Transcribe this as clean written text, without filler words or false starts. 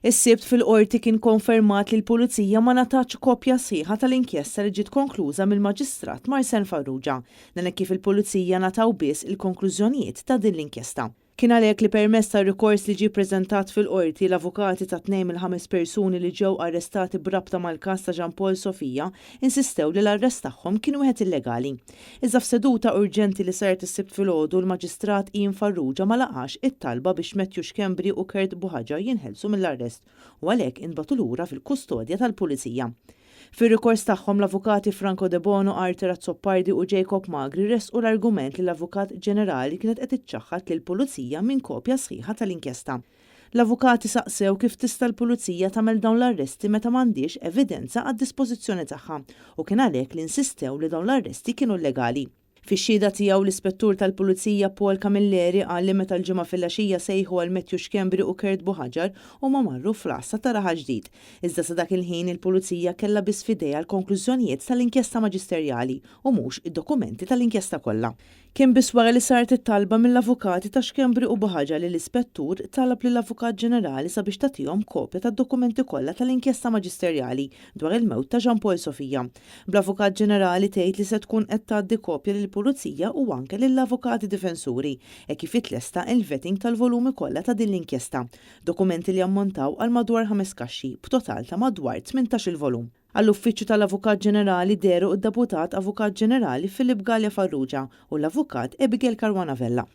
Is-Sibt fil-Qorti kien konfermat li l-Pulizija ma ngħatatx kopja sħiħa tal-inkjesta li ġiet konkluża mill-Maġistrat Marsen Farrugia. Dan hekk kif il-Pulizija ngħataw biss il-konklużjonijiet ta' din l-inkjesta. Kien għalhekk li permezz tar-rikors li ġie ppreżentat fil-Qorti, l-avukati ta' tnejn mill-ħames persuni li ġew arrestati b'rabta mal-każ ta' Jean Paul Sofia insistew li l-arrest tagħhom kien wieħed illegali. Iżda f'seduta urġenti li saret is-Sibt filgħodu, l-Maġistrat Ian Farrugia ma laqax it-talba biex Matthew Schembri u Kurt Buhagiar jinħelsu mill-arrest u għalhekk intbagħtu lura fil-kustodja tal-Pulizija. Fir-rikors tagħhom l-avukati Franco Debono, Arthur Azzopardi u Jacob Magri ressqu l-argument li l-Avukat Ġenerali kienet qed iċċaħħad lill-Pulizija minn kopja sħiħa tal-inkjesta. L-avukati saqsew kif tista' l-Pulizija tagħmel dawn l-arresti meta m'għandhiex evidenza għad-dispożizzjoni tagħha u kien għalhekk li insistew li dawn l-arresti kienu llegali. Fix-xhieda tiegħu l-Ispettur tal-Pulizija Paul Camilleri qal li meta l-Ġimgħa filgħaxija sejħu għal Matthew Schembri u Kurt Buhagiar huma marru fl-għassa ta' Raħal Ġdid. Iżda sa dak il-ħin il-Pulizija kellha biss f'idejha l-konklużjonijiet tal-inkjesta maġisterjali u mhux id-dokumenti tal-inkjesta kollha. Kien biss wara li saret it-talba mill-avukati ta' Schembri u Buhagiar li l-Ispettur talab lill-Avukat Ġenerali sabiex tagħtihom kopja tad-dokumenti kollha tal-inkjesta maġisterjali dwar il-mewt ta' Jean Paul Sofia. Bl-Avukat Ġenerali tgħid li se tkun qed tgħaddi kopja lill-Pulizija u anke lill-avukati difensuri hekk kif jitlesta il-vetting tal-volumi kollha ta' din l-inkjesta, dokumenti li jammontaw għal madwar ħames kaxxi b'total ta' madwar 18-il volum. Għall-Uffiċċju tal-Avukat Ġenerali dehru d-Deputat Avukat Ġenerali Philip Galea Farrugia u l-Avukat Abigail Caruana Vella.